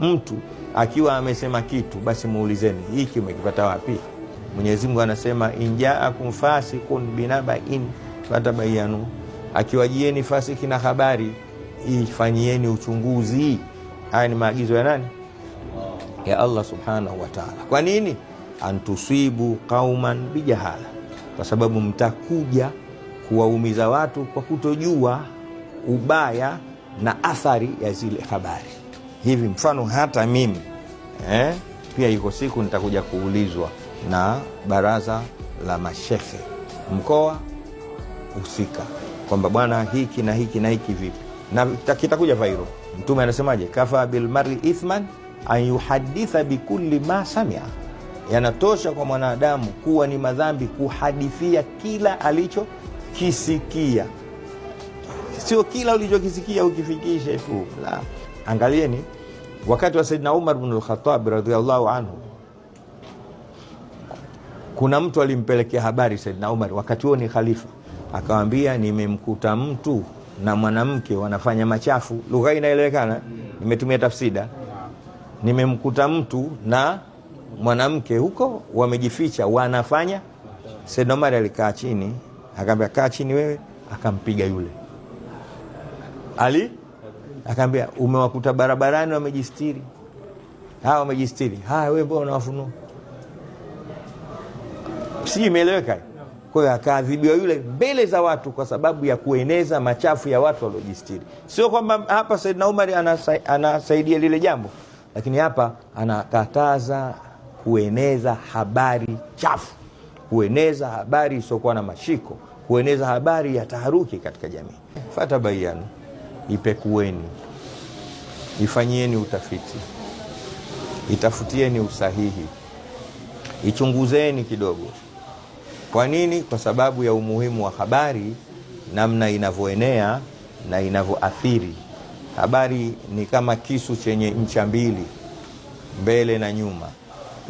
Mtu akiwa amesema kitu, basi muulizeni hiki umekipata wapi? Mwenyezi Mungu anasema injaakum fasikun binabain fatabayanu, akiwajieni fasiki na habari ifanyieni uchunguzi. Haya ni maagizo ya nani? Ya Allah subhanahu wa ta'ala. Kwa nini? Antusibu qauman bijahala, kwa sababu mtakuja kuwaumiza watu kwa kutojua ubaya na athari ya zile habari. Hivi mfano hata mimi pia iko siku nitakuja kuulizwa na baraza la mashehe mkoa husika kwamba bwana, hiki na hiki na hiki vipi, na kitakuja vairo. Mtume anasemaje? Kafa bilmari ithman an yuhaditha bikulli ma samia, yanatosha kwa mwanadamu kuwa ni madhambi kuhadithia kila alichokisikia. Sio kila ulichokisikia ukifikishe tu, la. Angalieni wakati wa Saidina Umar bin al-Khattab radhiallahu anhu, kuna mtu alimpelekea habari Saidina Umar, wakati huo ni khalifa, akawambia nimemkuta mtu na mwanamke wanafanya machafu. Lugha inaelewekana, nimetumia tafsida. Nimemkuta mtu na mwanamke huko wamejificha wanafanya. Saidina Umar alikaa chini, akaambia kaa chini wewe, akampiga yule Ali, akaambia umewakuta barabarani wamejistiri, hawa wamejistiri, haya wewe mbona unawafunua? Si imeeleweka? Kwa hiyo akaadhibiwa yule mbele za watu kwa sababu ya kueneza machafu ya watu waliojistiri. Sio kwamba hapa Saidina Umar anasaidia lile jambo, lakini hapa anakataza kueneza habari chafu, kueneza habari isiyokuwa na mashiko, kueneza habari ya taharuki katika jamii. Fatabayanu, ipekueni, ifanyieni utafiti, itafutieni usahihi, ichunguzeni kidogo. Kwa nini? Kwa sababu ya umuhimu wa habari, namna inavyoenea na inavyoathiri. Habari ni kama kisu chenye ncha mbili, mbele na nyuma.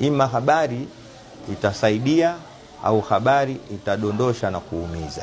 Ima habari itasaidia au habari itadondosha na kuumiza.